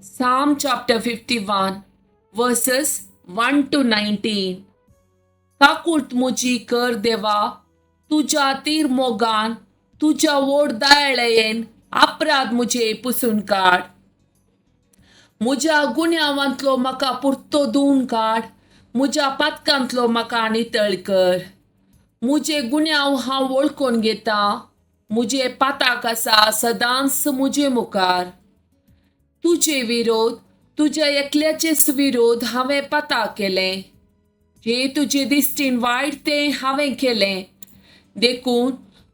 Psalm chapter 51 verses 1 to 19. काकूट म्हजी कर देवा, तुज्या तीर मोगान, तुज्या व्हड दयाळेन अपराध म्हजे पुसून काड. म्हज्या गुन्यांवांतलो म्हाका पुरतो धुवन काड, म्हज्या पातकांतलो म्हाका नितळ कर. म्हजे गुन्यांव हांव वळखून घेता, म्हजे पाताक आसा सदांच म्हजे मुखार. तुजे विरोध, तुज्या एकल्याचेच विरोध हांवें पाता केलें, जे तुजे दिश्टीन वायट तें हांवें केलें. देखून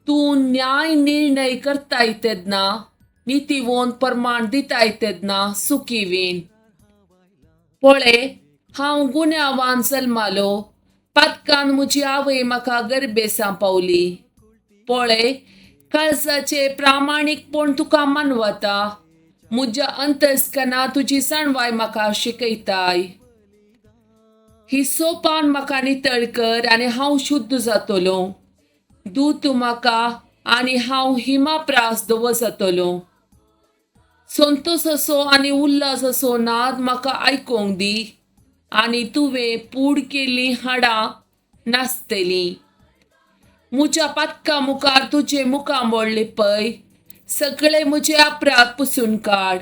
तूं न्याय निर्णय करताय तेन्ना, नितीवोन प्रमाण दिताय तेन्ना सुखी वीण. पळय, हांव गुन्यांवान जल्मालो, पातकान म्हजी आवय म्हाका गरबेसां पावली. पळय, काळजाचें प्रामाणीकपण तुका मानवता, म्हज्या अंतस्कना तुजी जाणवाय म्हाका शिकयताय. ही सोपान म्हाका नितळ कर आनी हांव शुद्ध जातलो. दू तूं म्हाका आनी हांव हिमाप्रास दवर जातलो. संतोस असो आनी उल्हास असो नाद म्हाका आयकूंक दी आनी तुवें पूड केल्लीं हाडां नाचतलीं. म्हज्या पातका मुखार तुजें मुखामळ लिपय, सगळे म्हजे अपराध पुसून काड.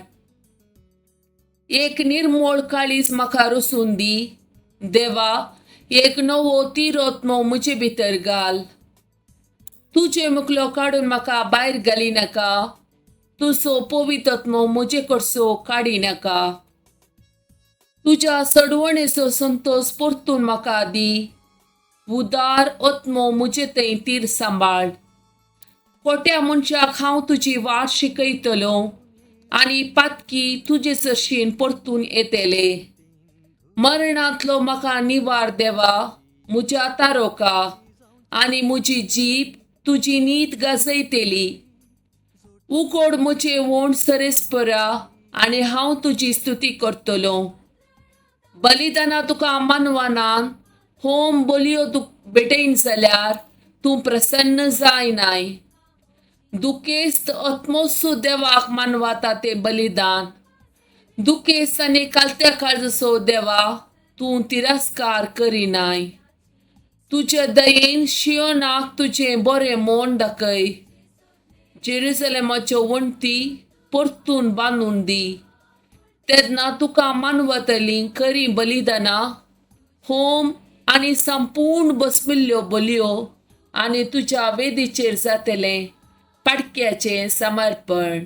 एक निर्मोळ काळीज म्हाका रसून दी देवा, एक नवो तिरोत्मो म्हजे भितर घाल. तुजे मुखलो काडून म्हाका भायर घाली नाका, तुजो पवित्रत्मो म्हजे कडसो काडी नाका. तुज्या सडवणेचो संतोस परतून म्हाका दी, उदार आत्मो म्हजे थंय तीर सांबाळ. खोट्या मनशाक हांव तुजी वाट शिकयतलो आनी पातकी तुजे सरशीन परतून येतले. मरणांतलो म्हाका निवार देवा, म्हज्या तारोका, आनी म्हजी जीब तुजी नीत गाजयतली. उगड म्हजे वोंठ सरेस्परा आनी हांव तुजी स्तुती करतलो. बलिदानां तुका मानवनान, होम बलयो तुका भेटयन जाल्यार तूं प्रसन्न जायनाय. दुखेस्त आत्मोत्सू देवाक मानवता तें बलिदान. दुखेस्त आनी कालत्या काळजाचो देवा तूं तिरस्कार करिनाय. तुज्या दयेन शियोनाक तुजें बरें मन दाखय. जेरुजलेमाच्यो वण्टी परतून बांदून दी. तेन्ना तुका मानवतलीं खरीं बलिदानां, होम आनी संपूर्ण बसमिल्ल्यो बलयो आनी तुज्या वेदीचेर जातलें पाडक्याचें समर्पण.